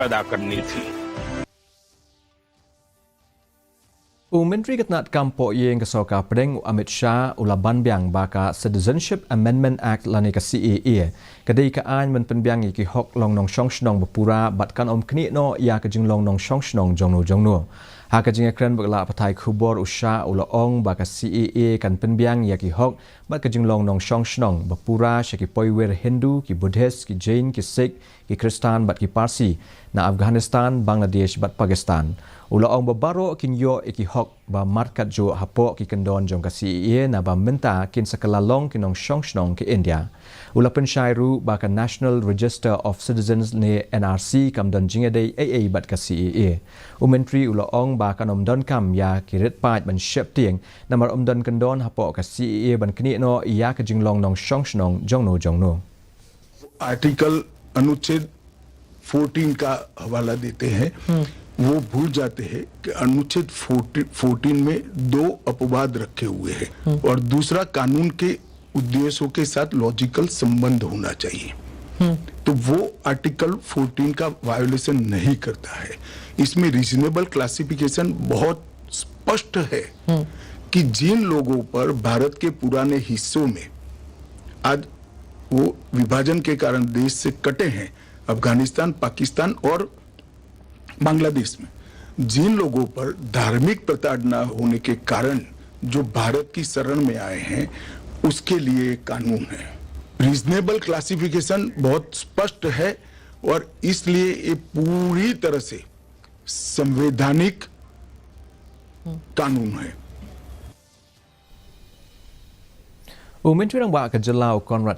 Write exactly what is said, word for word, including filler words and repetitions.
पैदा करनी थी। U Myntri ka tnad kam poh ïing ka sorkar pdeng u Amit Shah u la ban biang ba ka Citizenship Amendment Act lane ka C A A ka dei ka aiñ ban pynbiang ïa ki hok long nongshong shnong ba pura bad kan ym knieh noh ïa ka jinglong nongshong shnong jongno jongno. Ha ka jingïakren bad ki lad pathai khubor u Shah u la ong ba ka C A A kan pynbiang ïa ki hok bad ka jinglong nongshong shnong ba pura sha ki poiwir Hindu, ki Buddhist, ki Jain, ki Sikh, ki Khristan bad ki Parsi na Afghanistan, Bangladesh bad Pakistan. U la ong ba baroh kin ïoh ïa ki hok ba markatjuh hapoh ki kyndon jong ka C A A naba mynta kin sa kylla long ki nongshong shnong ka India. U la pynshai ruh ba ka National Register of Citizens ne N R C kam don jingïadei ei ei bad ka C A A. U Myntri u la ong ba kan ym donkam ïa ki rit paid ban sheptieng namar ym don kyndon hapoh ka C A A ban knieh noh ïa ka jinglong nongshong shnong jongno jongno. आर्टिकल अनुच्छेद फोर्टीन का हवाला देते हैं, वो भूल जाते हैं कि अनुच्छेद फोर्टीन में दो अपवाद रखे हुए हैं और दूसरा कानून के उद्देश्यों के साथ लॉजिकल संबंध होना चाहिए। तो वो आर्टिकल फोर्टीन का वायोलेशन नहीं करता है। इसमें रीजनेबल क्लासिफिकेशन बहुत स्पष्ट है कि जिन लोगों पर भारत के पुराने हिस्सों में आज वो विभाजन के कारण देश से कटे हैं, अफगानिस्तान, पाकिस्तान और बांग्लादेश में, जिन लोगों पर धार्मिक प्रताड़ना होने के कारण जो भारत की शरण में आए हैं, उसके लिए कानून है। रीजनेबल क्लासिफिकेशन बहुत स्पष्ट है और इसलिए ये पूरी तरह से संवैधानिक कानून है। U Myntri Rangbah ka jylla u Conrad